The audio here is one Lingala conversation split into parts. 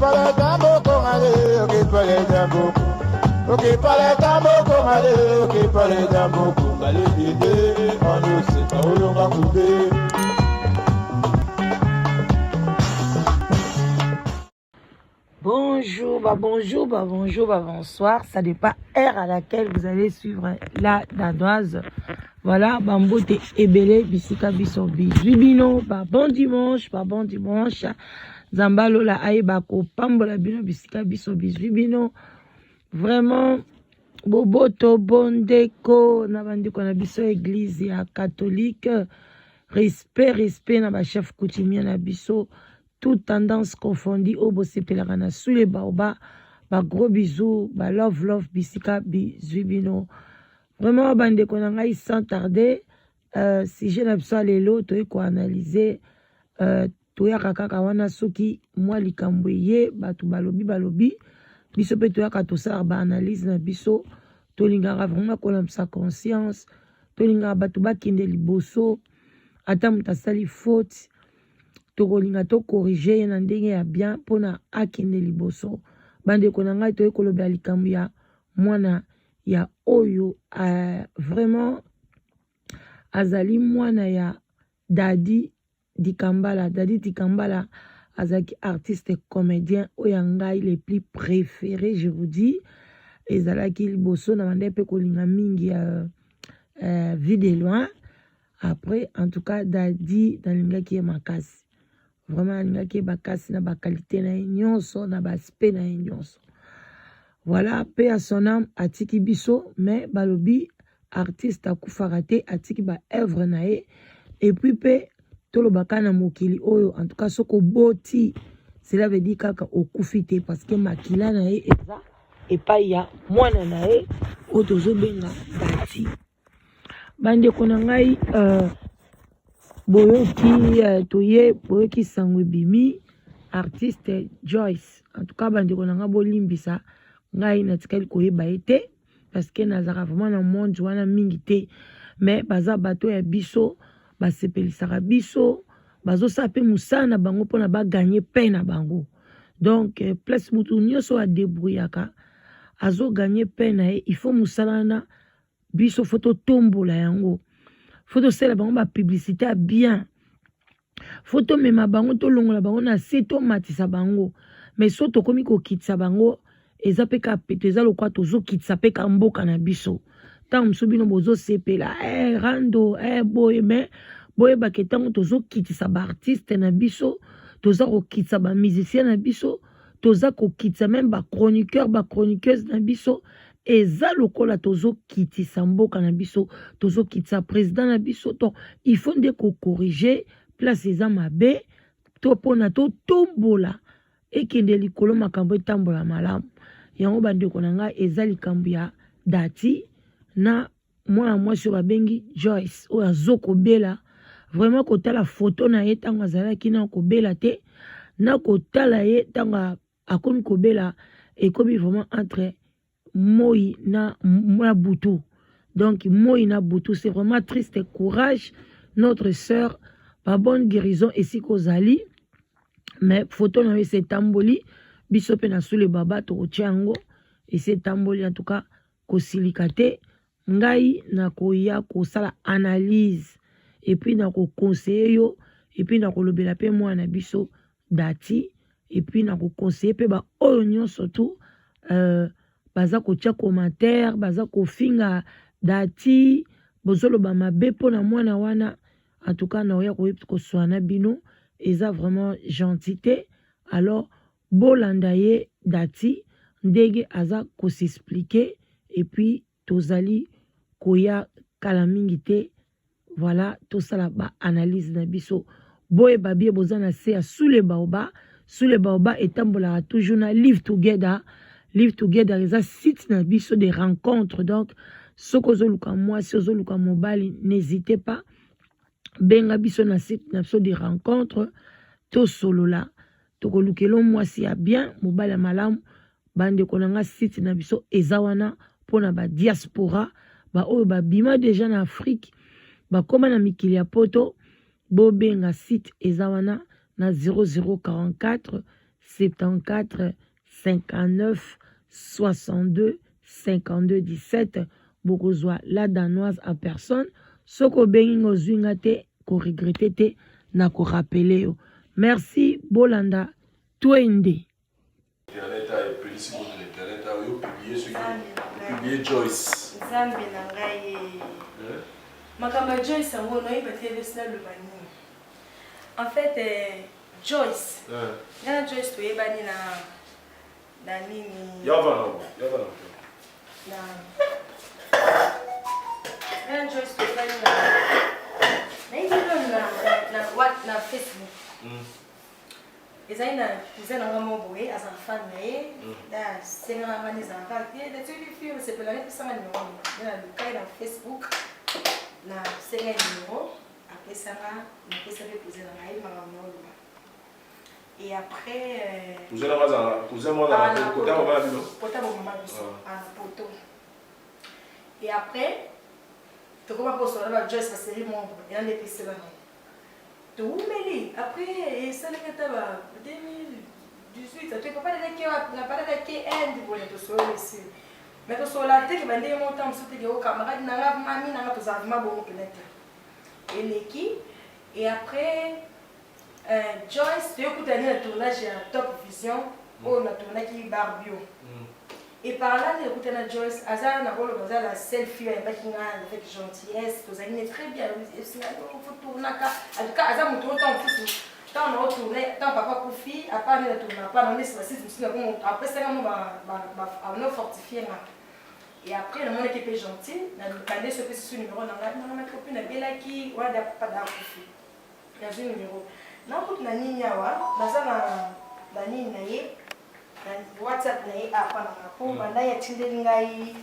Bonjour, bah bonjour, bah bonjour, bah bonsoir. Ça dépend heure à laquelle vous allez suivre la danoise. Voilà, bambote ebele bisika biso bizwi bino, bah bon dimanche, bah bon dimanche. Nzambe alola ayeba kopambola bino bisika biso bizwi bino. Vraiment boboto bondeko na bandeko na biso église ya catholique. Respect, respect na ba chef coutumier na biso. Toute tendance confondue oyo bosepelaka na sous les baobab ba gros bisous ba love love bisika bizwi bino vraiment bandeko na ngai sans tarder sujet na biso ya lelo toye koanalyse toyaka kaka wana soki mwa likambo eye bato balobi balobi biso mpe toyaka tosalaka baanalyse na biso tolingaka vraiment kolamisa conscience tolingaka bato bakende liboso ata moto asali faute tokolinga tokorige ye na ndenge ya bien mpona akende liboso bandeko na ngai toye kolobela likambo ya mwana ya oyo vraiment azali mwana ya Dadi Dikambala. Dadi Dikambala azalaki artiste comédien oyo ya ngai le plus préféré, je vous dis. Ezalaki liboso na bande mpe kolinga mingi Vie de loin. Après, en tout cas, Dadi nalingaki ye makasi, vraiment nalingaki ye makasi na baqualité na ye nyonso, na baaspect na ye nyonso. Voilà, mpe ya son âme, atiki biso, mais balobi artiste akufaka te, atiki baœuvre na ye. Et puis mpe tolobaka na mokili oyo, en tout cas soki oboti, cela veut dire kaka okufi te, parce que makila na ye eza epai ya mwana na ye oyo tozobenga Dati. Bandeko na ngai, boyoki toye boyoki sango ebimi, artiste Joyce. En tout cas, bandeko na ngai, bolimbisa ngai, natikali koyeba ye te parce que nazalaka vraiment na monde wana mingi te, mais baza bato ya biso, basepelisaka biso, bazosala mpe mosala na bango mpona bagagner pain na bango. Donc place motu nyonso adébrouillaka, azogagner pain na ye, il faut mosala wana biso faut totombola yango, faut tosala bango bapublicité ya bien, faut tomema bango, tolongola bango na se, tomatisa bango. Mais so tokomi kokitisa bango, eza mpe ka peto, eza lokwa tozokitisa mpe ka mboka na biso. Ntango mosusu bino bozosepela rando boye, mais boyebaka ntango tozokitisa baartiste na biso, toza kokitisa bamusicien na biso, toza kokitisa même bachroniqueur, bachroniqueuse na biso, eza lokola tozokitisa mboka na biso, tozokitisa président na biso. Donc il faut nde kocorriger place eza mabe to mpona totombola ekende likolo, makambo etambola malamu. Yango bandeko na ngai, eza likambo ya Dati na mwana mwasi oyo babengi Joyce, oyo azokobela. Vraiment, kotala foto na ye ntango azalaki na kobela te na kotala ye ntango akomi kobela, ekomi vraiment entre moi na butu. Donc moi na butu, c'est vraiment triste. Courage, notre sœur, ba bonne guérison esika ozali. Mais photo na yo esi etamboli, biso mpe na sule baba tokotia yango, esi etamboli. En tout cas, kosilika te, ngai nakoya kosala analyse et puis nakoconseiller yo, et puis nakolobela mpe mwana na biso Dati, et puis nakoconseiller mpe baoyo nyonso tu baza kotia commentaire, baza kofinga Dati, bozoloba mabe mpona mwana wana. En tout cas, naoya koswana bino, eza vraiment gentil te. Alors bolanda ye Dati ndenge aza kos'expliquer, et puis tozali koya kala mingi te. Voilà, tosala baanalyse na biso. Boyeba bie boza na se ya sous le baobab. Sous le baobab etambolaka toujours na Live Together. Live Together eza site na biso de rencontre. Donc soki ozoluka mwasi, ozoluka mobali, n'hésitez pas, benga biso na site na biso de rencontre, tosolola, tokolukela mwasi ya bien, mobali ya malamu. Bandeko na nga, site na biso eza wana mpona badiaspora, baoyo babima déjà na Afrique, bakóma na mikili ya Poto. Bobenga, site eza wana na 0044 74 59 62 52 17. Bokozwa la Danoise en personne. Soki obengi nga ozwi nga te, koregrete te, na korapele yo. Merci, bolanda twende. Internet a epelisi moto na internet awa yo publie soki publie Joyce. Nzambe na ngai eh. Makambo ya Joyce yango nayeba te esi naloba nini. En fait eh, Joyce eh. Nga na Joyce toyebani na na nini yava na yava na na nga na Joyce toyebani na nayebi nano na na na Facebook. Ezali na cousin na nga moko boye azala fan na ye asengaka nga nde ezalaka kaka te natiki film sepela ne pesanga numero nde naluka ye na Facebook nasenga ye numero apesanga napesa mpe cousin na ngai makambo na oloba et après cousin na nga azala cousin mwana na kota mama na bino kota mama biso na poto et après tokoma kosola na Joyce baseri moko ena nde epesela nango Towumeli après esalaki ata ba 2018 atoki papa dada ke wapi na papa dada ke Inde boye tosololi esili mais tosolola te ke ba ndenge moko ntango mosusu te ke o camarade na nga mami na nga tozala vraiment bongo mpenza te eleki et après euh, Joyce toyokutani na tournage ya Top Vision oyo na tournaki Barbio mm. Et par là nde nakuta na Joyce aza nakoloba aza la seule fille ayambaki nga avec gentillesse tozali ne très bien esinga faut tournaka en tout cas aza moto oyo ntango mosusu ntango nao tourne ntango papa kufi apart nde na tourna pa nao nde basisi mosusu nakomo apesaka mo ano fortifie nga et après namonaki mpe gentil naluka nde so epesi so numero na ngai nanga na copine abelaki wana da papa da akufi Nazwi numero. Na kutu na nini awa naza na na nini na ye na WhatsApp na ye apa na nga po banda ye atindeli ngai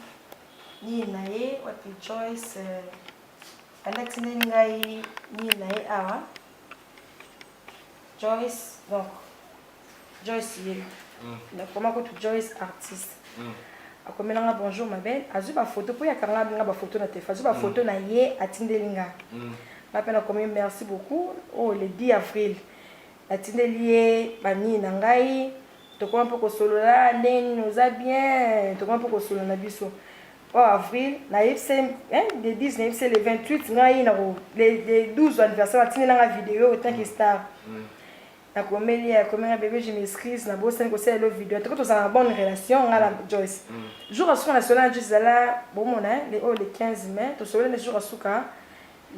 nini na ye wapi Joyce euh, banda atindeli ngai nini na ye awa Joyce donc Joyce ye nakoma kutu Joyce artiste akomela nga bonjour ma belle azwi ba photo po ye akanga nga ba photo na telefone azwi ba photo na ye atindeli nga nga pe nakomi merci beaucoup oyo le 10 avril natindeli ye ba nini na ngai tokoma mpe kosolola ndenge nini oza bien tokoma mpe kosolola na biso oyo avril nayebisa ye le 10 nayebisa ye le 28 ngai nako le 12 anniversaire atindeli nga video autant que star Nakomeli ye akomi nga bebe je m'excuse nabosani kosala elo video en tout cas tozala na bonne relation nga na Joyce jour ya suka nasolola na Joyce ezala bomona le oyo le 15 mai tosololi na jour ya suka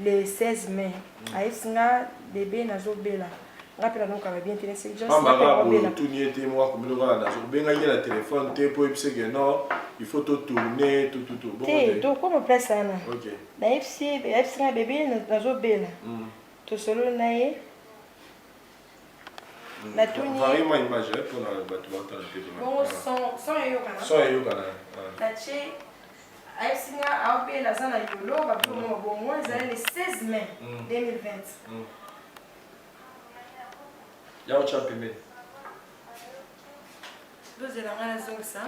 le 16 mai ayebisi nga bebe nazobela nga mpe nazokaba bien te nesi Joyce pamba kaka boye otuni ye te moko akomi lokola nazo obengaki ye na telefone te mpo oyebise ke non il faut totourne tututu te tokoma place wana nayebisi ye ayebisi nga bebe nazobela tosololi na ye natuni Varie moi image hein, pona bato batala te bongo son son eyokana son eyokana natie ayebisi nga aobela aza na yolo babilo mo bongo ezali le 16 mai 2020 ya otya pembeni bozela nga nazongisa.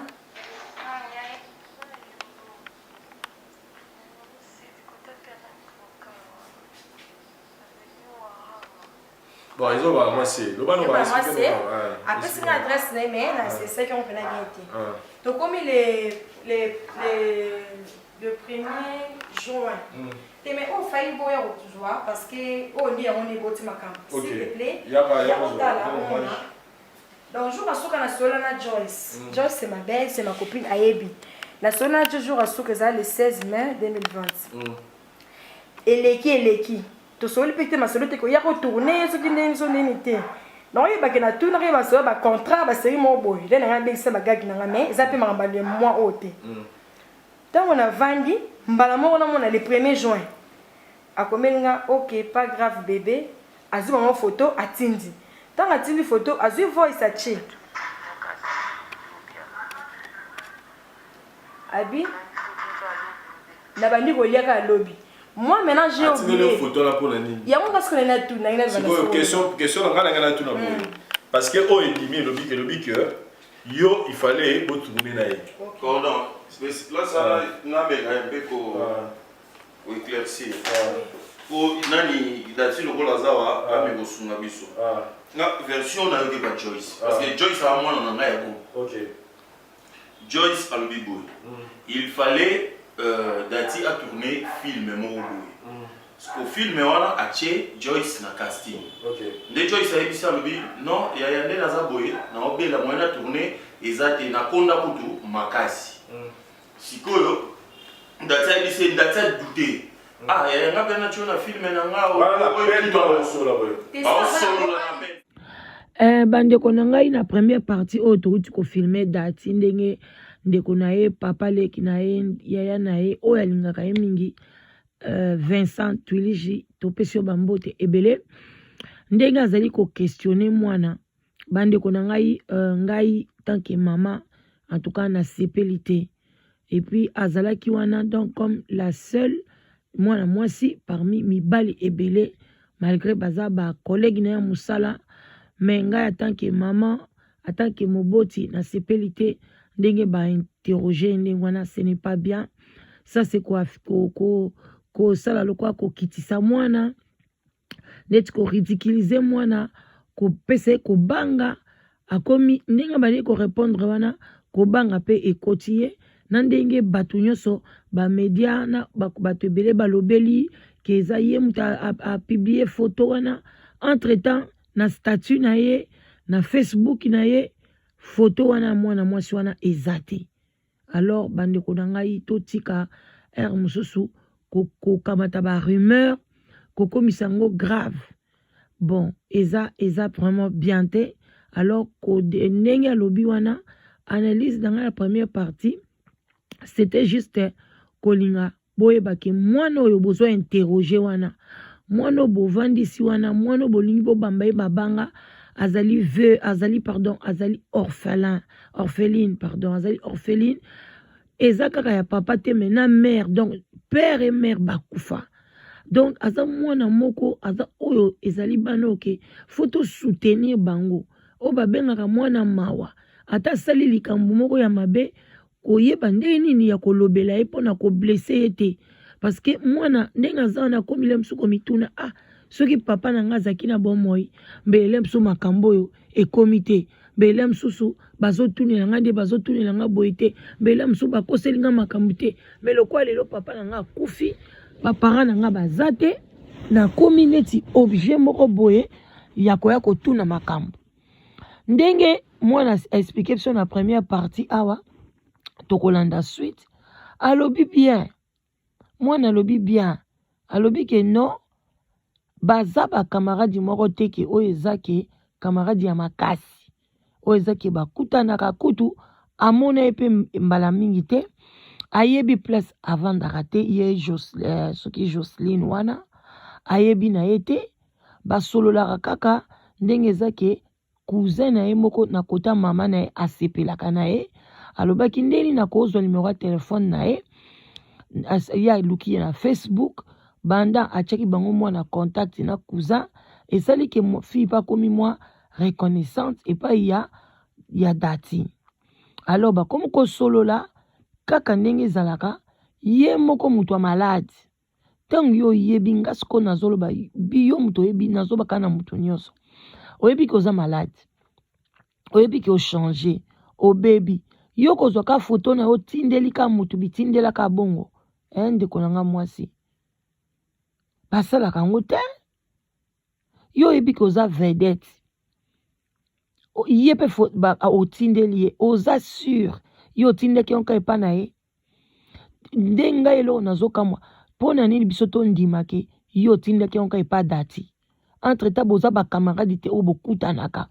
Bon, ezo ba mwasi. Loba no ba expliquer. Apesi nga adresse na ye mais na esaki yango mpena bien te. Tokomi le le le le premier juin. Te mais oyo fayi boya kozwa parce que oyo nde yango nde eboti makambo. S'il te plaît. Ya kotala omona. Donc jour asuka na solola na Joyce. Joyce c'est ma belle, c'est ma copine ayebi. Na solola na Joyce jour asuka ezala le 16 mai 2020. Eleki eleki. Tosololi pe te masolo te koya ko tourner soki ndenge so nini te. Donc oyeba ke natunaki ye masolo ba contrat ba serie moko boye nde nanga abengisa ba gag nanga mais eza pe makambo ya le mois oyo te. Tango navandi mbala moko namona le premier juin akomeli nga ok pas grave bebe azwi bango photo atindi tango atindi photo azwi voice atie abi nabandi kolia kaka lobi moi maintenant j'ai oublié photo là pona nini yango nga sikoyo na tuna ngai sikoyo question question na ngai na ngai na tuna boye parce que oyo ebimi elobi elobi que yo il fallait botourner na ye pardon là ça nameka un peu ko éclaircir po nani dati lokola aza wa ameka kosunga biso. Nga version nayoki pa Joyce parce que Joyce aza mwana na ngai ya groupe. Ok. Joyce alobi boye il fallait Daty a tourner film moko boye siko film wana atie Joyce na casting. Ok. Nde Joyce ayebisi alobi non yaya nde naza boye naobela moyen na tourner eza te nakonda kutu makasi. Sikoyo Daty ayebisi ye Daty a douter ah yaya nga pe natio na film na nga Wana na peine to aosolola boye. Aosolola na peine. Eh, bandeko na ngai na première partie oyo touti kofilme Daty ndenge ndeko na ye papa leki na ye yaya na ye oyo alingaka ye mingi Vincent Twiliji topesi yo bambote ebele ndenge azali koquestionne mwana. Bandeko na ngai ngai tant que mama en tout cas nasepeli te et puis azalaki wana donc comme la seule mwana mwasi parmi mibali ebele malgré baza ba collègue na ya mosala mais ngai en tant que mama en tant que moboti nasepeli te ndenge ba interroger ndenge wana ce n'est pas bien ça c'est quoi kosala lokola kokitisa mwana neti koridiculize mwana kopesa ye kobanga akomi ndenge abandi korepondre wana kobanga mpe ekoti ye na ndenge bato nyonso bamedia na bato ebele balobeli ke eza ye moto apublie foto wana entre temps na statut na ye na Facebook na ye foto wana ya mwana mwasi wana eza te. Alors bandeko na ngai totika heure mosusu kokamata ba rumeur kokomisa yango grave bon eza eza vraiment bien te. Alors ndenge alobi wana analyse na ngai ya première partie c'était juste kolinga boyeba ke mwana oyo bozwa interroger wana mwana oyo bovandisi wana mwana oyo bolingi bobamba ye mabanga azali veu azali pardon azali orphelin orpheline pardon azali orpheline eza kaka ya papa te mais na mère donc père et mère bakufa donc aza mwana moko aza oyo ezali bana oyo ke faut to soutenir bango oyo babengaka mwana mawa ata asali likambo moko ya mabe koyeba ndenge nini ya kolobela ye mpona koblesse ye te parce que mwana ndenge aza wana akomi le mosusu komituna ah soki papa na ngai azalaki na bomoi mbele mosusu makambo oyo ekomi te mbele mosusu bazotunela ngai nde bazotunela ngai boye te mbele mosusu bakoseli ngai makambo te me lokola lelo papa na ngai akufi baparent na ngai baza te nakomi neti objet moko boye ya koya kotuna makambo. Ndenge mwana explique biso na première partie awa tokolanda suite alobi bien mwana alobi bien alobi ke non baza ba camarade moko te ke oyo eza ke camarade ya makasi oyo eza ke bakutanaka kutu amona ye mpe mbala mingi te ayebi place avandaka te ye soki Joseline wana ayebi na ye te basololaka kaka ndenge eza ke cousin na ye moko na kota mama na ye asepelaka na ye alobaki ndeni nakozwa numero ya telefone na ye ye aluki ye na Facebook banda atiaki bango mwa na contact na cousin esali ke fille mpe akomi mwa reconnaissante epai ya Daty alors bakomi kosolola kaka ndenge ezalaka ye moko moto ya malade ntango yo oyebi nga sikoyo nazoloba yo moto oyebi nazobaka na moto nyonso oyebi ke oza malade oyebi ke ochange obebi yo kozwa ka foto na yo otindeli ka moto bitindelaka bongo ndeko na nga mwasi basalaka yango te yo oyebi ke oza vedette ye mpe otindeli ye oza sur yo otindaki yango ka epa na ye nde ngai eloko nazokamwa mpo na nini biso tondima ke yo otindaki yango ka epa Daty entre temps boza bacamarade te oyo bokutanaka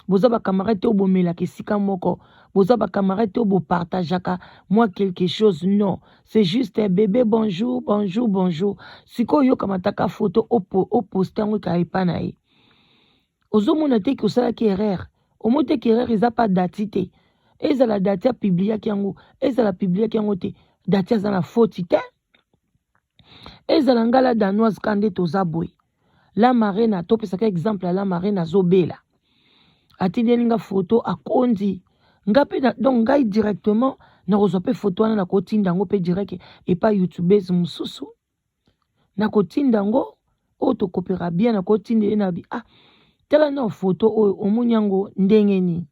boza bacamarade te oyo bomelaka esika moko boza bacamarade te oyo bopartageaka mwa quelque chose non c'est juste bébé bonjour bonjour bonjour sikoyo oyokamataka foto oposte yango eka epa na ye ozomona te ke osalaki erreur omoni te ke erreur eza pa Daty te ezala Daty apubliaki yango ezala publiaki yango te Daty aza na faute te ezala nga la danoise ka nde toza boye la marena topesaka exemple ya la marena azobela atindeli nga foto akondi nga mpe donc ngai directement nakozwa mpe foto wana nakotinda yango mpe direct epai youtubeuse mosusu nakotinda yango oyo tokopera bien nakotinda ye na bi ah. Tala nao photo oyo omoni yango ndenge nini?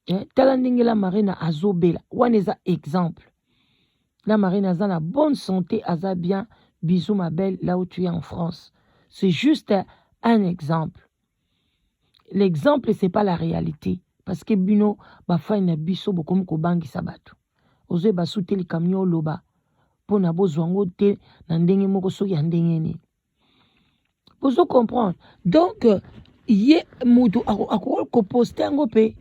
Eh, tala ndenge la marina azobela wana eza exemple. La marina aza na bonne santé, aza bien. Bisous ma belle, là où tu es en France. C'est juste un exemple. L'exemple c'est pas la réalité parce que bino bafani na biso bokomi kobangisa bato. Ozoyeba su te likambo nini oloba mpo na bozwa yango te na ndenge moko soki ya ndenge nini. Bozo comprendre? Donc ye mutu akoki koposte yango mpe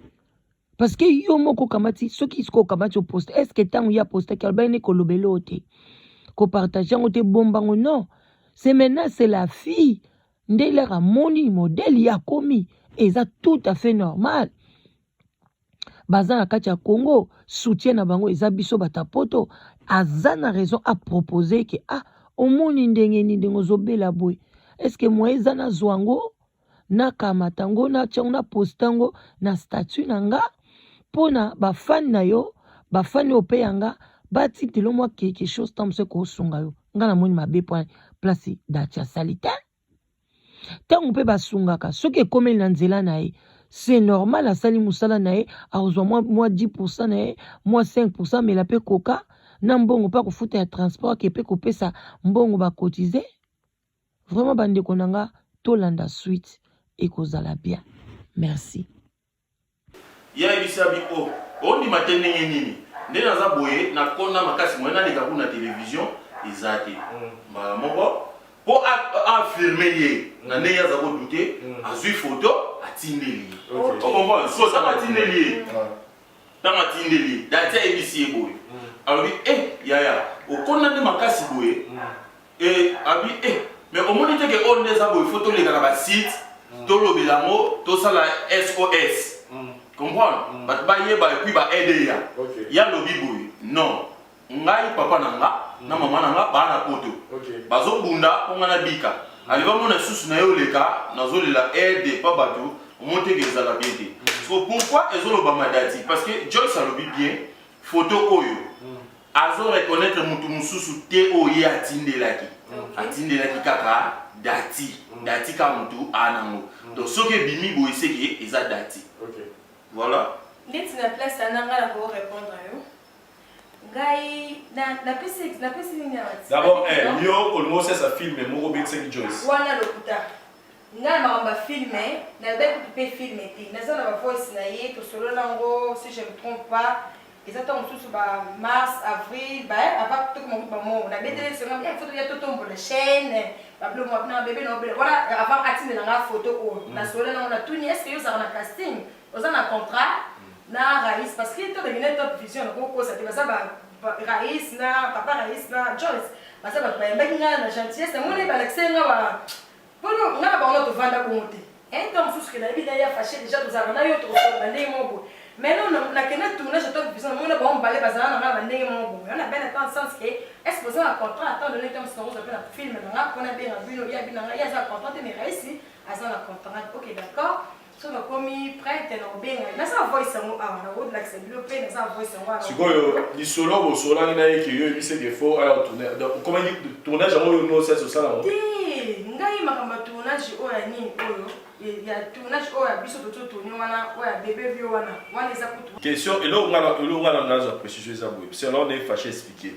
parce que yo moko okamati soki sikoyo okamati oposte est ce que ntango ye apostaki alobaki nde kolobela oyo te kopartage yango te bomba yango non c'est maintenant c'est la fille nde lere amoni modèle ye akomi eza tout à fait normal baza na kati ya Congo soutien na bango eza biso bato ya poto aza na raison a proposer ke ah omoni ndenge nini ndenge ozobela boye est ce que moyen eza nazwa yango nakamata yango natya yango na poste yango na statut na nga mpona bafani na yo bafani oyo mpe ya nga batitelo mwa quelque chose ntango mosusu ekosunga yo nga namoni mabe mpo place dati asali te ntango mpe basungaka soki ekomeli na nzela na ye c'est normal asali mosala na ye akozwa mwa, mwa 10 na ye mwa 5 amela mpe koka na mbongo mpe akofuta ya transport ake mpe kopesa mbongo bakotize vraiment bandeko na nga tolanda suite ekozala bien merci. Ye ayebisi abi oh ondima te ndenge nini nde naza boye na konda makasi moyen naleka kuna na television eza te mbala moko po a affirme ye na ndenge aza ko doute azui photo atindeli ye o comprendre so tango atindeli ye tango atindeli ye dati ayebisi ye boye alobi eh yaya okonda nde makasi boye Eh abi eh mais omoni te ke oyo nde eza boye faut toleka na ba site tolobela yango tosala SOS comprendre bato bayeba et puis ba aide ya ye alobi boye non ngai papa na nga na mama na nga baa na poto bazobunda mpo nga nabika ale bamona lisusu na ye oleka nazolela aide pa bato omoni te ke ezala bien te so pourquoi ezolobama dati parce que Joyce alobi bien photo oyo Azo reconnaitre mutu mususu te oyo ye atindelaki. Atindelaki kaka Daty. Daty kaka mutu aa nango. Donc soki ebimi boye ce que eza Daty. Voilà. Ndeti na place wana ngai nako repondre yo ngai na napesi napesi nini awa ti D'abord un, yo olingi osalisa film moko obengisaki Joyce. Wana lokuta. Ngai na makambo ya film nalobaki kutu pe film te naza na ba voice na ye tosolola yango si je me trompe pas Eza tango mosusu ba mars, avril, ba avant tokoma kutu ba mongo. Na beteli ye lisolo eh faut toya totombola chaine, ba biloko mwa na bebe na obela. Wana avant atindela nga photo oyo. Na solola nango na tuni est-ce que yo ozalaka na casting? Oza na contrat na Raïs parce que to bengene top vision na kokosa te baza ba Raïs na papa Raïs na Joyce baza bato bayambaki nga na gentillesse na moni balakisaki nga ba Polo nga na bango tovanda bongo te hein tango mosusu ke nayebi na ye fache dejà tozalaka na yo tokosolola ba ndenge moko boye mais non nakenda tournage ya top vision namona bango mibale bazala na nga na ba ndenge moko boye wana ben ata sens ke est ce que boza na contrat ata donne tango mosusu nakozwa mpe na film na nga mpo nabenga bino ye abi na nga ye aza na contrat te mais Raisi aza na contrat ok d'accord soki nakomi prête nakobenga ye naza na voice yango awa nakolakisa bino mpe naza na voice yango awa sikoyo lisolo bosololaki na ye ke yo oyebisi ke faut aya tourner donc okomaki tournage yango oyo nosasi osala yango te ngai makambo ya tournage oyo ya nini oyo ya tournage oyo ya biso tozo tourne wana oyo ya bebe bio wana wana eza kutu question eloko nga eloko nga na nazwa précision eza boye selon ne fache expliquer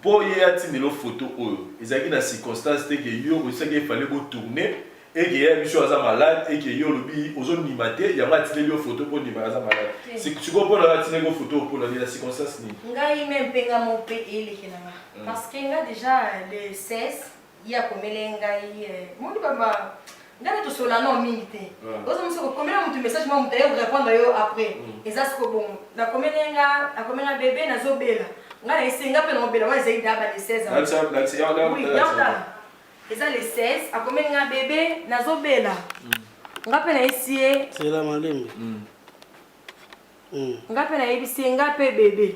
Po ye atindela yo photo oyo ezalaki na circonstance te que yo oyebisaki ye fallait bo tourner et que ye ayebisi yo aza malade et que yo olobi ozo ndima te yango atindeli yo photo po ondima aza malade sikoyo pona yo atindeli yo photo oyo pona nini na circonstance nini? Ngai meme pe nga moko pe elekela nga parce que nga dejà le 16 Ye akomeli ngai omoni ba ngai na tosolola nao mingi te ozo mosu kokomela mutu message mwa mutu aye korepondre yo après eza siko bongo nakomeli ye nga akomeli nga bebe nazobela ngai na ese nga mpe naobela wana ezali daba le 16 ans oui yantala eza le 16 akomeli nga bebe nazobela nga mpe nayesi ye zela malembe Nga pe nayebisi ye nga pe bebe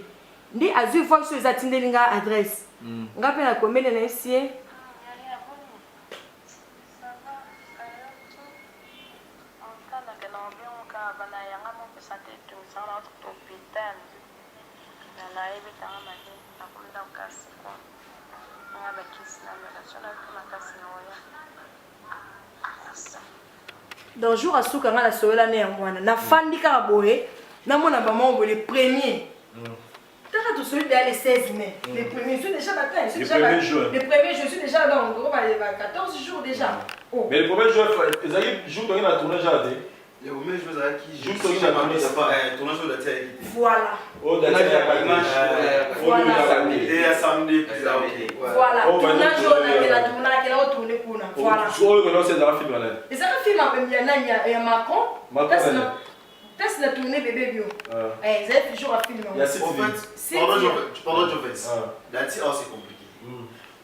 nde azui voice oyo eza atindeli nga adresse nga pe nakomeli ye nayebisi ye. Donc jour asuka nga nasolela ne yango wana, nafandi kaka boye, namona bamoko boye le premier. Kaka tosoli deya le 16 mai, le premier, je suis déjà matin, je suis Le déjà premier juin. Le premier jour, je suis déjà dans ba 14 jours déjà. Oh. Mais le premier jour ezalaki jour toki na tournage awa te. Le premier jour ezalaki Jour toki na tournage. Tournage oyo dati ayaki te. Voilà. Oyo dati ayaki te. Dimanche. Oyo ayaki te. Ya samedi. Voilà. Oh, Tournage bah, oyo nakela tournage, nakela otourne kuna. Voilà. Oyo kona osi ezalaka film ya nani? Ezalaka film ya nani, ya Macron. Macron Kasi nani? Place na tourner bébé bio. Ah. Eh, ezali toujours a film. Ya site En nini? fait, pardon, Jovet. Ah. Dati, oh, c'est compliqué.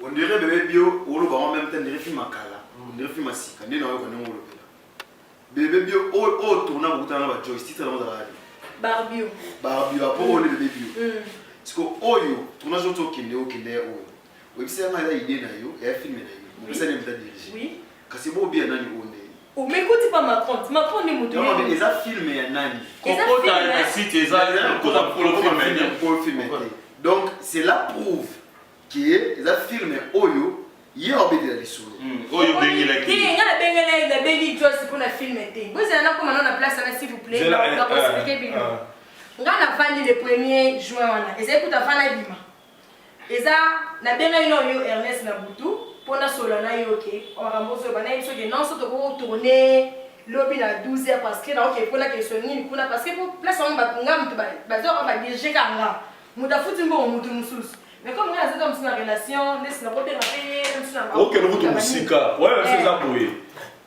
On dirait bébé bio, oloba en même temps, on dirait film ya kala, on dirait film ya sika, nde na oyoka ndenge olobela. Bébé bio, oyo oyo tourna bokutana na ba Joyce, titre nango ezalaka nini? Barbio. Barbio, apo oyo nde bébé bio. Siko oyo, tournage oyo tokende, okende ya oyo. Oyebisi yanga eza idée na yo, ya film na yo. Opesa nde moto adirige. Oui. Kasi bobiya nani oyo nde? Oh, mais écoute pas Macron. Macron nde moto. Non, mais eza film ya nani? Eza Kokota film, na hein? site eza koza mokolo film ya nini? Mokolo film te. Donc cela prouve que eza film oyo ye abetela lisolo. Oyo obengelaki. Te, nga nabengela ye, nabengi Joyce mpona film te. Bozela nakoma nano na place wana, s'il vous plaît. Zela, eh, Nako expliquer eh, bino. ah. Nga navandi le 1er juin wana. Ezali kutu avant nabima. Eza nabengaki na oyo Ernest na butu mpo nasola na ye, oke makambo ozoyoba nayebi soki non so tokoki tourne lobi na 12 heures, parce que naoke mpona question nini kuna, parce que po place yango nga moto bazwaka badirige ka nga moto afuti mbongo moto mosusu, mais comme nga nazaka mosusu na relation ndesi nakobenga mpe ye mosusu na Okende kutu mosika wana biso eza boye.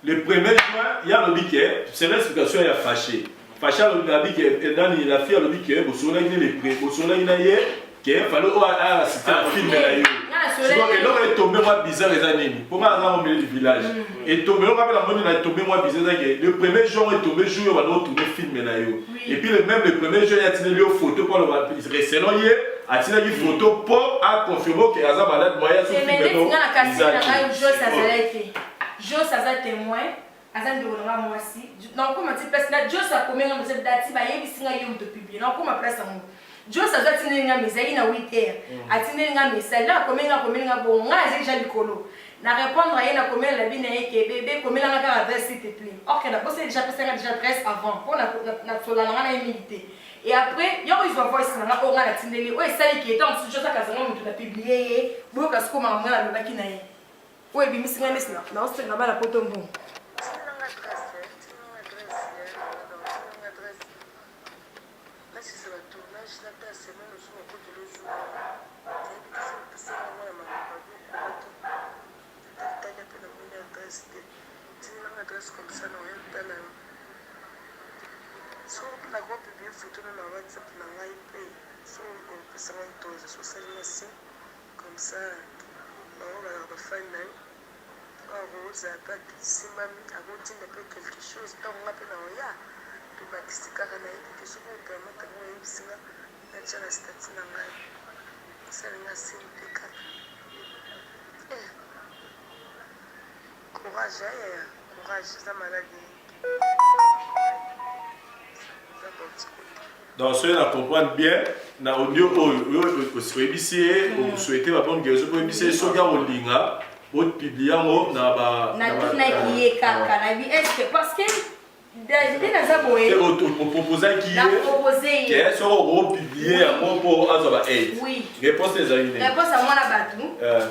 Le 1er juin, ye alobi ke, c'est l'explication ya Fâché. Fâché alobi, alobi ke nani, la fille alobi ke bosololaki ne le pré bosololaki na ye ke fallait oyo aasiste na film na yo. Nga nasololaki. Sikoyo eloko etombe mwa bizarre eza nini? Mpo nga naza momeli du village, etombe eloko ape namoni na etombe mwa bizarre eza ke le premier jour etombe jour oyo banda otourne film na yo. Oui. Et puis le même le premier jour, ye atineli yo photo mpo aloba, selon ye, atinaki photo mpo aconfirme ke aza malade, moyen so te film mais neti nga na kasi eza na te. ngai Jos azalaki te. Jos aza témoin, aza ndeko na nga mwasi. Nakokoma ti place na Jos akomi nga mosa dati bayebisi ngai yo moto publie. Nakokoma place yango, Jos azo atindeli nga message, ezalaki na 8 heures, atindeli nga message na akomeli nga, akomeli nga bongo, ngai nazali déjà likolo na répondre ye, nakomela na bino ye ke bebe komelanga kaka adresse, s'il te plaît. Or que nabosi déjà apesanga déjà adresse avant mpo nasola na nga na ye mingi te. Et après yoko izwa voice na nga oyo nga natindeli, oyo esali ke ntango mosusu Jos akazanga moto na publie ye. Boyoka sikoyo makambo nga nalobaki na ye oyo ebimisi ngai nesi naosenga bana poto mbongo. Tinanga adresse, tinanga adresse, tinanga adresse. Nasisa batournage na ta semaine mosusu nakotela jour nayebi te soki opesanga ngo na makambo okomaki tali mpe namoni adresse te. Tinanga adresse, comme ça na oya tala yo. Soki mpe nakopublie photo na WhatsApp na ngai mpe soki opesanga autorisation, osalinga signe, comme ça bango bazalaka bafani na yo, akozala mpe asimbami, akotinda mpe quelque chose. Ntango nga mpe na oya tobakisi kaka, nayebi te soki opermettre ngo, oyebisi nga natya na statut na ngai, osalinga signe mpe kaka. Eh, courage ayaya, courage, eza maladi eza bauti kote. Donc soki na comprendre bien na audio oyo, oyo oyebisi ye osouhaite babonne guérison, mpo oyebisi ye soki akolinga bopublie yango na ba Natunaki ye kaka, nayebi est-ce parce que nde naza boye. Oproposaki ye Napropose ye ke soki okopublie yango mpo azwa ba aide. Oui. Réponse ezali nini? Réponse ya mwana bato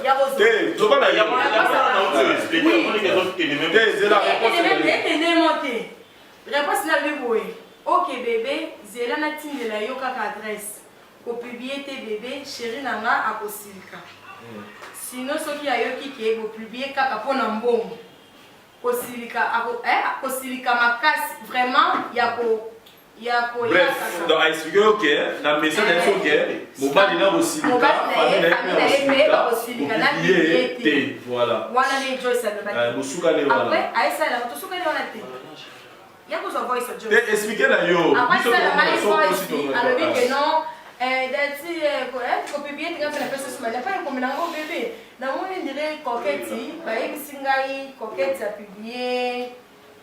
ya kozwa Te, loba na yo. Te, zela, réponse ezali. Ekendemo te. Réponse na lobi boye: ok bébé, zela natindela yo kaka adresse, kopublie te bébé chéri na nga akosilika, sinon soki ayoki ke bopublie kaka mpo na mbongo, kosilika kosilika makasi vraiment ya koya. Bref, Kaka donc aexplike yo ke na message na ye soki mobali na kosilika, Mobali na ye, famille na ye famille na ye mpe bakosilika, na kopublie publie te. te, voilà. Wana nde Joyce alobaki. Bosuka nde wana. Après ayesalaka tosukani wana te, ya kozwa voice ya Joyce. Te, explike na yo. Après Biso ça, ngai tokomona so voice tosi. alobi ke non, dati kopublie te. Nga mpe napesa suma napa ekomela ngo bebe, namoni ndire Coquette bayebisi ngai Coquette apublie.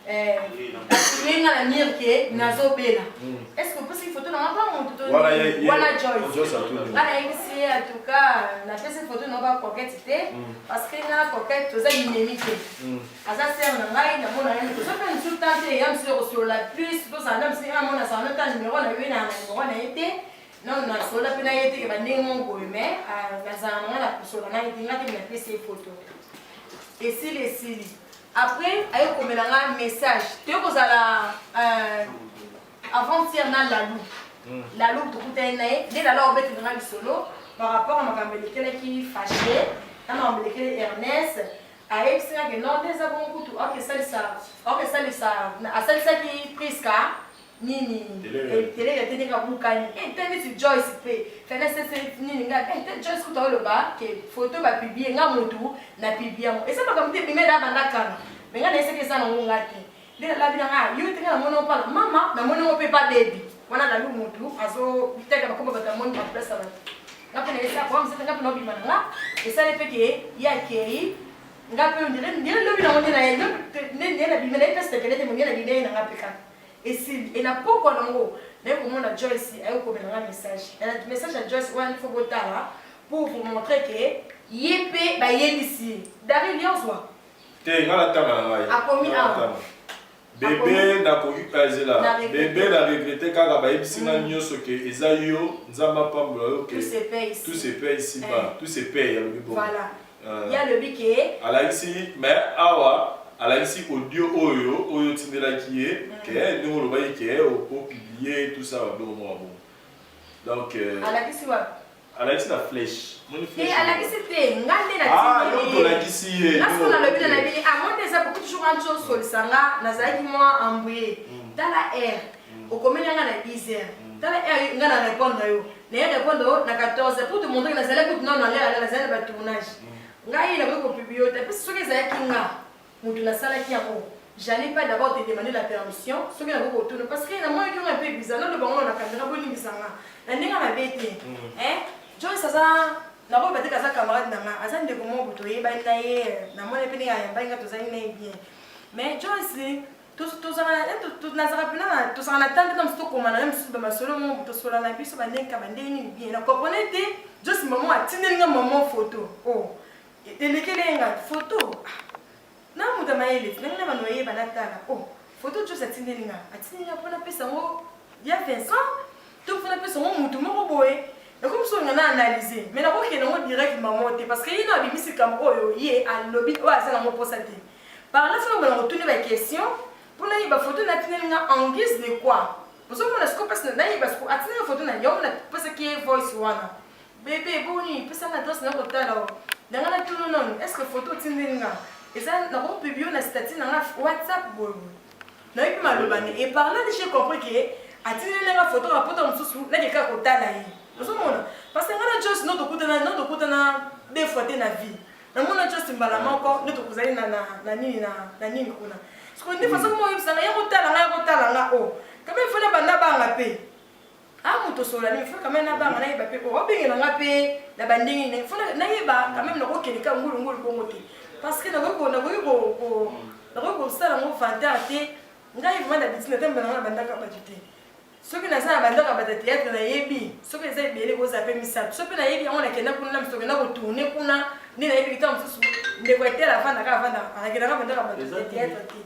Apublie nga na mire ke nazobela. Est ce que opesaki photo na nga mpa moto to wana Joyce? Nga nayebisi ye en tout cas napesi photo na ba Coquette te parce que nga na Coquette toza binemi te. Aza sœur na ngai namona ye toza mpe mosusu temps te ya mosusu ya kosolola plus tozala na mosusu amona azala na ta numero na yo ye na numero na ye te. Nanu nasolola mpe na ye te ke ba ndenge moko boye mais nazala na nga na kosolola na ye te nga te napesi ye photo. Esili esili. Après aye komela nga message toye kozala euh, avant hier na Lalou. Lalou tokutani na ye nde Lalou abetela nga lisolo par rapport à makambo elekelaki Fache na makambo elekeli Ernest ayebisi nga ke non nde eza bongo kutu akesalisa akesalisa asalisaki Prisca nini tele te ndenge abukani eh, te neti Joyce pe fene sese nini nga eh, te Joyce kutu oloba ke photo ba publier nga mutu na publier yango eza makambo te ebima eda banda kala me nga nayesaki eza nango nga te nde nalabi na nga yo te nga namoni yango mpana mama namoni yango mpe pa bebi wana lalu mutu azo bitaka bakoma bato amoni ba place ya bato nga mpe nayesa kwa mosete nga mpe naobima na nga esali mpe ke ye akei nga mpe ndire lobi nango nde naye nde nabima naye mpe sekele te monge nabima ye na nga mpe kaka Esili et na pokwa nango naye komona Joyce aye kokomela nga message et na message ya Joyce wana il faut botala pour vous montrer que ye pe bayebisi ye Daryl yo ozwa Te nga natanga na ngai. Akomi awa. Bebe nakoki zela bebe na regrette kaka bayebisi nga nioso ke eza yo nzambe apambola yo ke tout se paie ici bas tout se paie alobi bongo. Voilà Ye alobi ke. Alakisi mais awa alakisi audio oyo oyo otindelaki ye ke ndenge olobaki ke o publier tout ça ba biloko moko ya bongo donc Alakisi wapi? Alakisi na flèche. Omoni flèche? Te alakisi te nga nde na ah yo moto olakisi ye. Nga sikoyo nalobi na nabini ah moi nde eza beaucoup toujours wana osolisa nga nazalaki mwa embrouille tala heure okomeli nga na 10 heures tala heure nga na répondre yo. Naye repondre yo na 14 heures pour te montrer que nazalaki kutu nanu na l'heure nazali na ba tournage. Ngai nakoki ko publier yo te. Puis soki ezalaki nga mutu nasalaki yango j'allais pas d'abord te demander la permission soki nakoki kotuna parce que namonaki yango un peu bizarre naloba yango na camera bolimbisa nga na ndenge ya mabe te hein. Joyce aza nakoloba te que aza camarade na nga aza ndeko moko boye toyebani na ye namoni pe ndenge ayambaki nga tozalaki na ye bien mais Joyce Tozalaka pena na tozalaka na temps te tango mosusu tokomana na misusu ba masolo moko tosolola na biso ba ndenge ka ba ndenge nini bien na comprenais te Joss maman atindeli nga maman photo oh elekeli ye nga photo ah na moto ya mayele ti ndenge na bando oyeba natala oh photo Joss atindeli nga atindeli nga mpo napesa yango ya Vincent to mpo napesa yango moto moko boye nakomi soki nga na analyse mais nakokende yango direct maman te parce que ye na abimisi likambo oyo ye alobi oyo aza nango mposa te Par là faut nabanda kotuna ba question po nayeba photo na atindeli nga en guise de quoi ozo mona sikoyo pasi nayeba sikoyo atindeli nga photo na yango na pesaki ye voice wana bebe boni pesa nga adresse na kotala o na nga natuna nanu est ce que photo otindeli nga eza nako publier na statut na nga whatsapp boye boye nayoki maloba ne et par là j'ai compris que atindeli nga photo na poto mosusu nake kaka kotala ye ozomona parce que nga na Joyce no tokutana no tokutana deux fois te na vie Namona Joyce mbala moko nde tokozali na na na nini na na nini kuna. Sikoyo nde façon moko oyebisa nga ya kotala nga ya kotala nga oh. Quand même faut na banda banga pe. Ah moto solola nini faut quand même na banga nayeba pe oh obengela nga pe na ba ndenge nini faut nayeba quand même nakokende kaka ngulu ngulu bongo te. Parce que nakoki ko nakoki ko ko nakoki kosala ngo vantard te. Ngai vraiment d'habitude natambela nga na bandaka bato te. Soki naza na ba ndako ya bato ya theatre nayebi soki eza ebele ekozala pe misatu soki pe nayebi yango nakenda kuna na mosusu okenda ko tourner kuna nde nayebi ke tango mosusu ndeko ya tel avandaka avandaka nakendaka ba ndako ya bato ya theatre te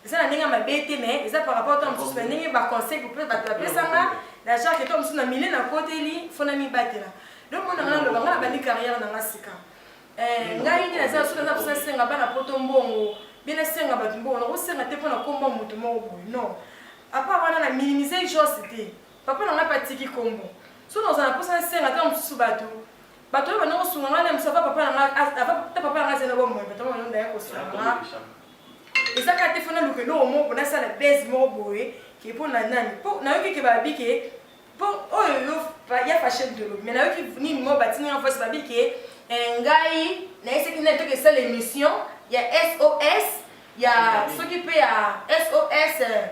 eza na ndenge ya mabe te mais eza par rapport tango mosusu na ndenge ba conseil pe bato bapesa nga na genre ke tango mosusu na milieu nakoteli faut namibatela donc mona nga naloba nga nabandi carrière na nga sika Eh, ngai nde naza soki naza mposa nasenga bana poto mbongo bien nasenga bato mbongo nakosenga te mpo na kombo ya moto moko boye non apart wana na minimise jos te papa na ngai mpe atiki kombo soki nakozala na mposa nasenga ntango mosusu bato bato oyo banda kosunga ngai na mosusu ava papa na ngai ava ta papa na ngai azali na bomoi bato yango banda ya kosunga nga eza kaka te fo naluka eloko moko nasala base moko boye ke mpo na nani mpo nayoki ke babi ke Po oyo yo ya fache mutu olobi mais nayoki nini moko batindi nga voice babi ke eh, ngai nayesaki nani toke esala emission ya SOS ya soki pe ya SOS eh,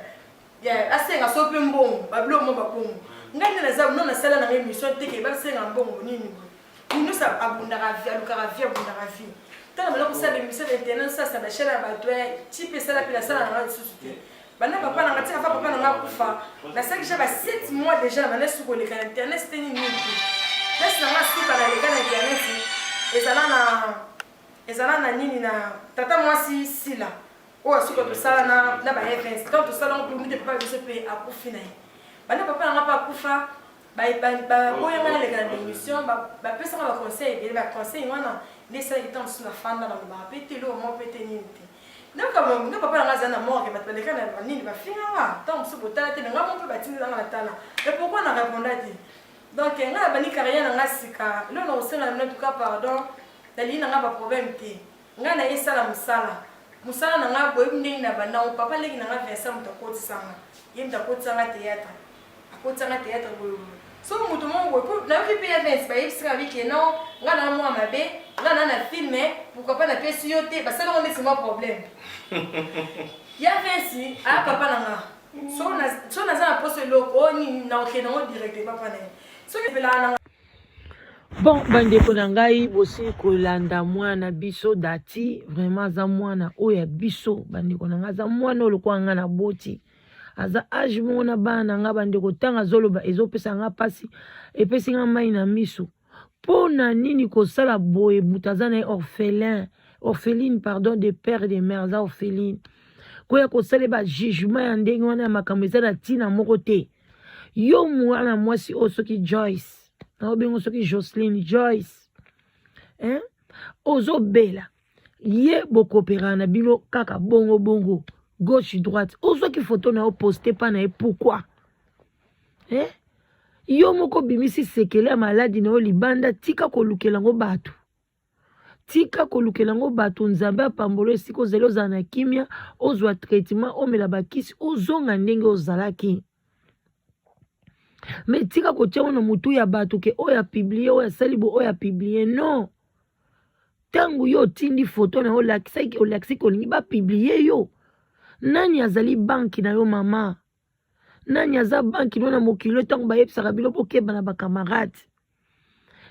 ya asenga soki pe mbongo babilo mo babongo ngai nde naza no nasala nanga emission te ke basenga mbongo nini boye nyonso abundaka vie alukaka vie abundaka vie. Ntango banda kosala émission na internet, osala ba chaîne ya bato, ti mpe esala mpe nasala na nga lisusu te. Banda papa na nga tika fa papa na nga akufa, nasalaki déjà ba 7 mois déjà na banda suka koleka na internet te nini nini te. Place na nga suka naleka na internet ezala na ezala na nini na tata mwasi Sila oyo asuka tosala na na ba events. Ntango tosala yango mpe papa biso mpe akufi na ye. Banda papa na nga mpe akufa, baboya nga naleka na baémission, bapesaka baconseil ebele. Baconseil wana nde esalaki ntango mosusu nafanda, nalobaka mpe te eloko moko mpe te nini te. Nde papa na nga azali na morgue, bato baleka na nini, bafinga nga. Ntango mosusu botala te, me nga moko mpe batindelanga na tala, mais pourquoi na répondre te? Donc nga na bandi carrière na nga sika. Eloko na kosenga na bino, en tout cas pardon, nalingi na nga baproblème te. Ngai na esala mosala mosala na nga, boyebi ndenge na bandango. Papa leki na nga Vincent moto akotisanga, ye moto akotisanga théâtre, akotisanga théâtre boye boye. Soki moto moko boye po nayoki mpe ya Vince bayebisaka bike non, nga na mwa mabe, nga na na film, pourquoi pas napesi yo te, basali yango neti mwa problème ya Vince aya papa na nga. So naza na poso eloko oyo nini, nakokende yango direct papa na ye soki epelaka na nga. Bon, bandeko na ngai, bosili kolanda mwana biso Dati. Vraiment aza mwana oyo ya biso, bandeko na ngai. Aza mwana oyo lokola ngai naboti, aza age moko na bana na ngai. Bandeko, ntango azoloba ezopesa ngai mpasi, epesi ngai mai na miso. Mpo na nini kosala boye? Moto aza na ye orphelin, orpheline pardon, de père de mère, aza orpheline, koya kosala ba jugement ya ndenge wana ya makambo eza na ntina moko te. Yo mwana mwasi oyo, soki Joyce naobengo, soki Joceline Joyce, hein? Ozobela ye, bokopera na bino kaka bongo bongo, gauche droite. Ozwaki foto na yo, poste pa na ye, pourquoi, eh? Yo moko obimisi sekele ya maladi na yo libanda. Tika kolukela yango bato, tika kolukela yango bato. Nzambe apambolo esika ozali, ozala na kimia, ozwa traitement, omela bakisi, ozonga ndenge ozalaki. Me tika kotia ngo na motu ya bato ke oyo apublier, oyo asali bo, oyo apublier. Non, ntango yo otindi foto na yo, olakisaki, olakisaki olingi bapublier yo. Nani azali banki na yo, mama? Nani aza banki no na mokili oyo? Ntango bayebisaka bino bokeba na bacamarade,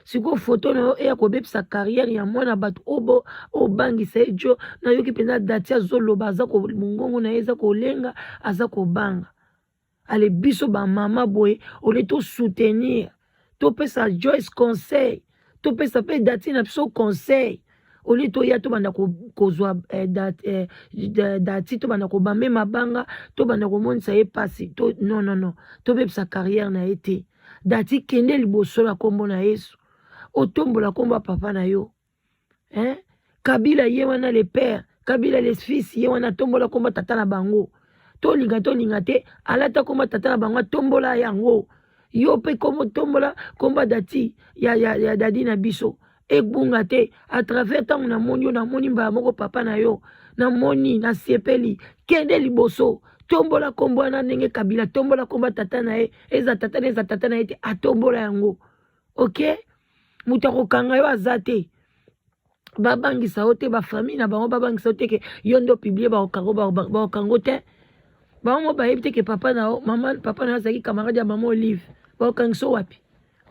sikoyo foto na yo eya kobebisa carrière ya mwana bato oyo obangisa ye jo. Nayoki mpenza Dati azoloba, aza mongongo na ye eza kolenga, aza kobanga. Ale biso bamama boye, ole tosoutenir, topesa Joyce conseil, topesa mpe Dati na biso conseil, olie toya tobanda kozwa Dati, tobanda kobambe mabanga, tobanda komonisa ye pasi to. Non, non, non, tobebisa carrière na ye te. Dati, kende liboso na nkombo na Yesu, otombola nkombo ya papa na yo, hein? Kabila ye wana le père, Kabila le fils ye wana atombola nkombo tata na bango. Tolinga tolinga te, alata nkombo tata na bango, atombola yango. Yo mpe kombo, tombola nkombo Dati ya dadi na biso, ebunga te à travers. Ntango namoni yo, namoni mbala moko papa na yo, namoni, nasepeli. Kende liboso, tombola nkombo wana ndenge Kabila tombola nkombo tata na ye. Eza tata na, eza tata na ye te, atombola yango. Ok, moto akokanga yo aza te. Babangisa yo te, bafamille na bango babangisa yo te ke yo nde opublier, bakokango, bakokango te. Bango mo bayebi te ke papa na yo, mama, papa na yo azalaki camarade ya mama Olive. Bakokangisa yo wapi?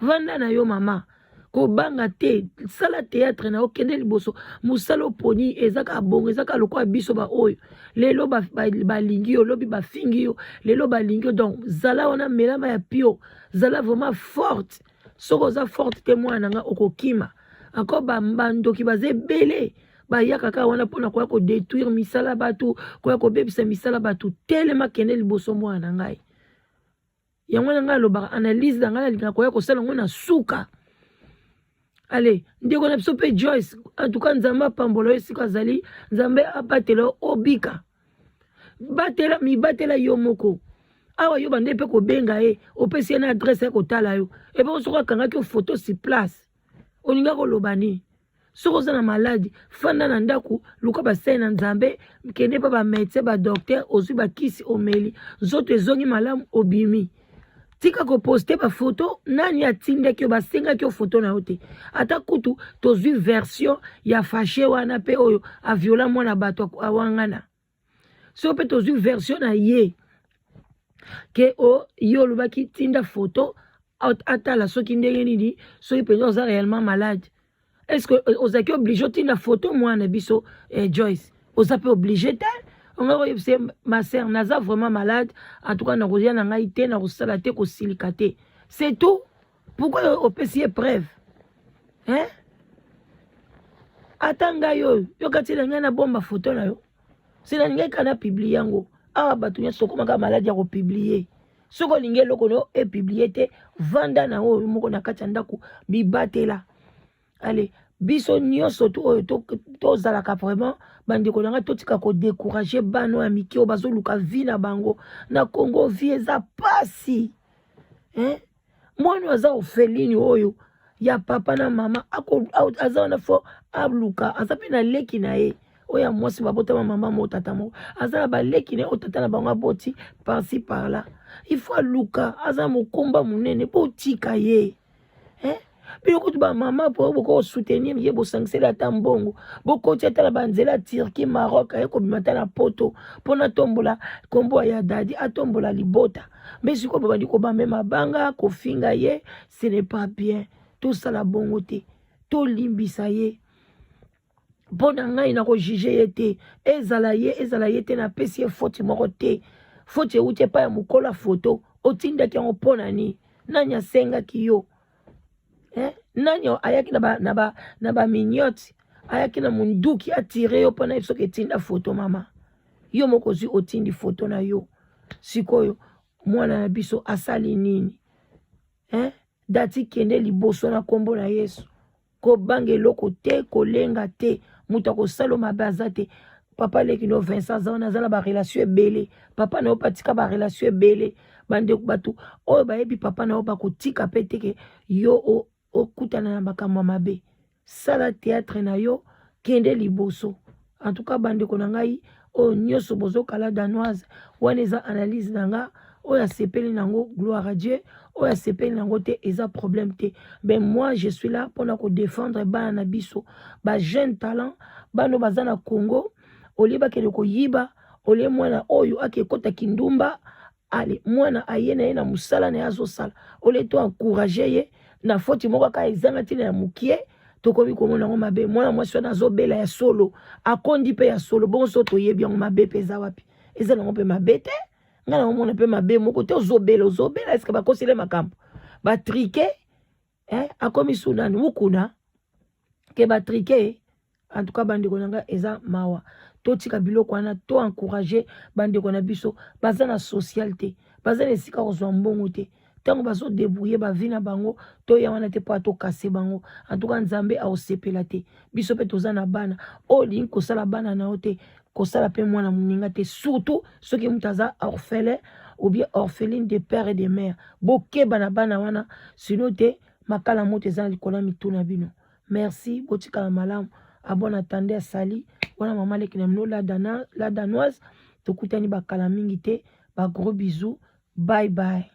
Vanda na yo, mama, kobanga te. Sala théâtre na yo, kende liboso. Mosala oponi eza kaka bongo, eza kaka lokola biso baoyo lelo balingi yo, lobi bafingi yo, lelo balingi yo. Donc zala wana, melama ya pio, zala vraiment forte. Soki oza forte te, mwana na nga, okokima encore. Bandoki baza ebele, bayaka kaka wana mpona koya kodétruire misala bato, koya kobebisa misala bato. Telema, kende liboso, mwana na ngai. Yango na ngai alobaka, analyse na ngai nalingaka koya kosala yango na suka. Ale ndeko na biso mpe Joyce, en tout cas Nzambe apambola yo esika azali, Nzambe abatela yo, obika. Batela, mibatela yo moko. Awa yo bande mpe kobenga ye, opesi ye na adresse ya kotala yo ebe. Soki akangaki yo photo sur place, olinga koloba nini? Soki oza na maladi, fanda na ndako, luka basali na Nzambe, kende mpa bamédecin, badocteur, ozwi bakisi, omeli, nzoto ezongi malamu, obimi. Tika koposter bafoto. Nani atindaki yo? Basengaki yo foto na yo te. Ata kutu tozwi version ya Fashe wana mpe oyo aviola mwana bato awangana, soki mpe tozwi version na ye ke o ye olobaki tinda foto atala soki ndenge nini, soki mpenza oza réellement malade. Est ce que euh, ozalaki oblige otinda photo mwana na biso eh, Joyce? Oza mpe oblige te. Ongai koyebisa ye ma sœur naza vraiment malade, en tout cas nakoya na ngai te, nakosala te, kosilika te. C'est tout. Pourquoi opesi ye preuve? Hein? Ata ngai oyo yoka tina ngai nabomba photo na yo. Sina ngai kana publie yango. Awa bato nyonso okomaka maladi ya kopublie. Soki olingi eloko no epublie te, vanda na oyo moko na kati ya ndako, mibatela. Ale biso nyonso tu oyo tozalaka to vraiment bandeko na ngai, totika kodécourage bana oyo ya mike oyo bazoluka vie na bango na Congo. Vie eza pasi hein? Mwana aza orpheline oyo ya papa na mama ako, aza wana fo aluka, aza mpe na leki na ye oyo ya mwasi babotama mama moko tata moko, aza na baleki na ye oyo tata na bango aboti par-ci par-là. Il faut aluka, aza mokumba monene, botika ye eh? Bino kutu bamama po boko soutenir ye, bosangiseli ata mbongo, bokoti ata na banzela ya Turquie, Maroc, aye kobima ata na poto mpo natombola nkombo ya dadi, atombola libota. Me sikoyo babandi kobambe mabanga, kofinga ye, ce n'est pas bien. Tosala bongo te, tolimbisa ye. Mpo na ngai nakojuge ye te, ezala ye ezala ye te, napesi ye foti moko te. Foti euti epai ya mokolo ya foto, otindaki yango mpo na nini? Nani asengaki yo? Eh? Nani ayaki na ba, na ba, na ba mignotte, ayaki na munduki atire yo mpo na ye soki etinda foto? Mama, yo moko ozwi otindi foto na yo. Sikoyo mwana na biso asali nini? Eh? Dati, kende liboso na nkombo na Yesu. Kobanga eloko te, kolenga te, moto akosala mabe aza te. Papa leki no Vincent aza wana, aza na barelation ebele. Papa na yo mpe atika barelation ebele. Bandeko bato oyo bayebi papa na yo bakotika mpe teke yo okutana na makambo ya mabe. Sala théâtre na yo, kende liboso. En tout cas bandeko na ngai oyo nyonso bozokala danoise wana, eza analyse na nga. Oyo asepeli nango, gloire à Dieu. Oyo asepeli nango te, eza problème te. Mais moi je suis là mpona kodéfendre bana na biso, ba jeune talent, bana oyo baza na Congo. Olie bakende koyiba, olie mwana oyo ake ekota kindumba, ale mwana aye na ye na mosala na ye azosala, olie to encourage ye na foti moko kaka ezanga ntina ya mokie, tokomi komona yango mabe. Mwana mwasi wana azobela ya solo, akondi mpe ya solo bongo. So toyebi yango, mabe mpe eza wapi? Eza nango mpe mabe te. Ngai naomona mpe mabe moko te. Ozobela, ozobela, eske bakosele makambo batrike eh? Akomi sunani mukuna ke batrike. En tout cas bandeko na ngai, eza mawa. Totika biloko wana, to encourage bandeko na biso. Baza na social te, baza na esika kozwa mbongo te. Ntango bazodebrouille bavi na bango, toya wana te mpo atokase bango. En tout cas Nzambe aosepela te. Biso mpe toza na bana. Oyo olingi kosala bana na yo te, kosala mpe mwana moninga te, surtout soki moto aza orphelin ou bien orpheline de père et de mère. Bokeba na bana wana, sino te makala moto eza na likolo ya mitu na bino. Merci, botikala malamu. A bon attendeur, sali wana mama leki na bino la danoise. Tokutani bakala mingi te. Ba gros bisous, bye bye.